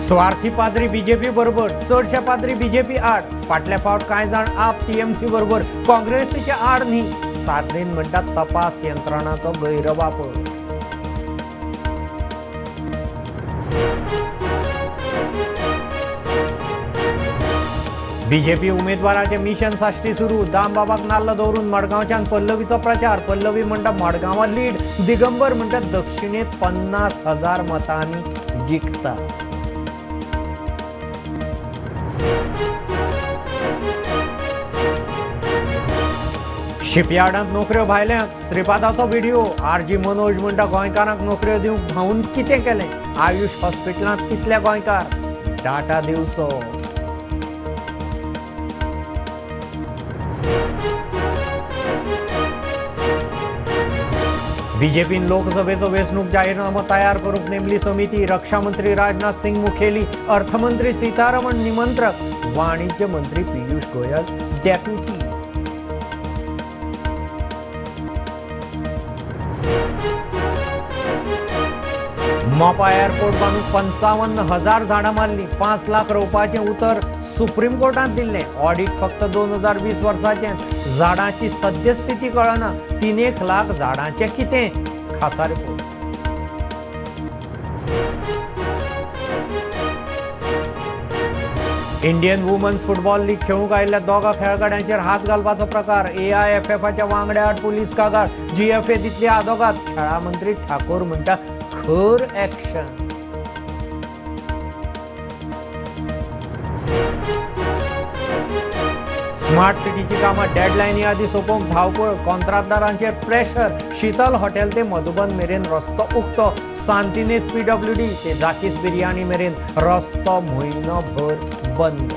स्वार्थी पाद्री बीजेपी बरोबर, चडशे पाद्री बीजेपी आड. फाटल्या फावट कांय जाण आप टीएमसी बरोबर, काँग्रेसीच्या आड न्ही. सार्दीन म्हणटा तपास यंत्रणाचो गैरवापर. बीजेपी उमेदवाराचे मिशन साश्टी सुरू. दामबाबाक नाल्ल दवरून मडगांवच्यान पल्लवीचो प्रचार. पल्लवी म्हणटा मडगांवां लीड. दिगंबर म्हणटा दक्षिणेत 50,000 मतांनी जिखता. शिपयार्डांत नोकऱ्यो भायल्यांक. श्रीपादाचो व्हिडिओ. आरजी मनोज म्हणटा गोंयकारांक नोकऱ्यो दिवंक भाऊन कितें केलें? आयुष हॉस्पिटलांत कितले गोंयकार? डाटा दिवचो. बीजेपीन लोकसभेचो वेंचणूक जाहीरनामो तयार करूंक नेमली समिती. रक्षा मंत्री राजनाथ सिंग मुखेली, अर्थमंत्री सीतारमण निमंत्रक, वाणिज्य मंत्री पियुष गोयल डेप्युटी. मोपा एअरपोर्ट बांदूंक 55,000 झाडां मारलीं. 5 लाख रोवपाचें उतर सुप्रीम कोर्टांत दिल्लें. ऑडिट फक्त 2020 वर्साचें. झाडांची सद्यस्थिती कळना. 3-1 लाख झाडांचें कितें? खासा report. Indian women's football league खेळूंक आयिल्ल्या दोगा खेळगड्यांचेर हात घालपाचो प्रकार. एआयएफएफाच्या वांगड्या आड पुलीस कागाळ. जीएफए दितली आदोगाद. खेळा मंत्री ठाकूर म्हणटा खर ऍक्शन. स्मार्ट सिटीची कामां डेडलायनी आदीं सोंपोवंक धांवपळ. कॉंत्राटदारांचेर प्रेशर. शीतल हॉटेल ते मधुबन मेरेन रस्तो उक्तो. सांतिनेज पीडब्ल्यूडी ते जाकीस बिर्याणी मेरेन रस्तो म्हयनोभर बंद.